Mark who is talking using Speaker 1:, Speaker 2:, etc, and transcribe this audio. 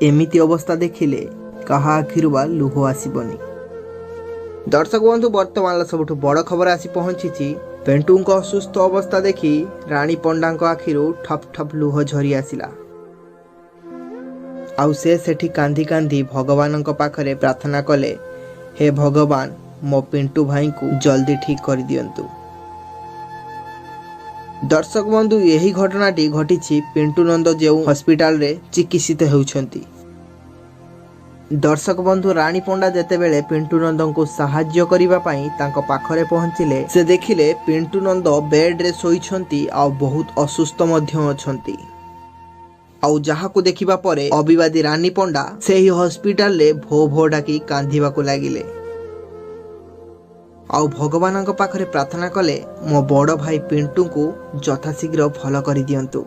Speaker 1: ଏମିତି ଅବସ୍ଥା ଦେଖିଲେ କାହା ଆଖିରୁ ବା ଲୁହ ଆସିବନି। ଦର୍ଶକ ବନ୍ଧୁ, ବର୍ତ୍ତମାନର ସବୁଠୁ ବଡ଼ ଖବର ଆସି ପହଞ୍ଚିଛି। ପିଣ୍ଟୁଙ୍କ ଅସୁସ୍ଥ ଅବସ୍ଥା ଦେଖି ରାଣୀ ପଣ୍ଡାଙ୍କ ଆଖିରୁ ଠପ୍ ଠପ୍ ଲୁହ ଝରି ଆସିଲା, ଆଉ ସେ ସେଠି କାନ୍ଦି କାନ୍ଦି ଭଗବାନଙ୍କ ପାଖରେ ପ୍ରାର୍ଥନା କଲେ, ହେ ଭଗବାନ, ମୋ ପିଣ୍ଟୁ ଭାଇଙ୍କୁ ଜଲ୍ଦି ଠିକ୍ କରିଦିଅନ୍ତୁ। ଦର୍ଶକ ବନ୍ଧୁ, ଏହି ଘଟଣାଟି ଘଟିଛି ପିଣ୍ଟୁ ନନ୍ଦ ଯେଉଁ ହସ୍ପିଟାଲରେ ଚିକିତ୍ସିତ ହେଉଛନ୍ତି। ଦର୍ଶକ ବନ୍ଧୁ, ରାଣୀ ପଣ୍ଡା ଯେତେବେଳେ ପିଣ୍ଟୁ ନନ୍ଦଙ୍କୁ ସାହାଯ୍ୟ କରିବା ପାଇଁ ତାଙ୍କ ପାଖରେ ପହଞ୍ଚିଲେ, ସେ ଦେଖିଲେ ପିଣ୍ଟୁ ନନ୍ଦ ବେଡ୍ରେ ଶୋଇଛନ୍ତି ଆଉ ବହୁତ ଅସୁସ୍ଥ ମଧ୍ୟ ଅଛନ୍ତି। ଆଉ ଯାହାକୁ ଦେଖିବା ପରେ ଅବିବାଦୀ ରାନୀ ପଣ୍ଡା ସେହି ହସ୍ପିଟାଲରେ ଭୋ ଭୋ ଡାକି କାନ୍ଦିବାକୁ ଲାଗିଲେ ଆଉ ଭଗବାନଙ୍କ ପାଖରେ ପ୍ରାର୍ଥନା କଲେ, ମୋ ବଡ଼ ଭାଇ ପିଣ୍ଟୁଙ୍କୁ ଯଥାଶୀଘ୍ର ଭଲ କରିଦିଅନ୍ତୁ।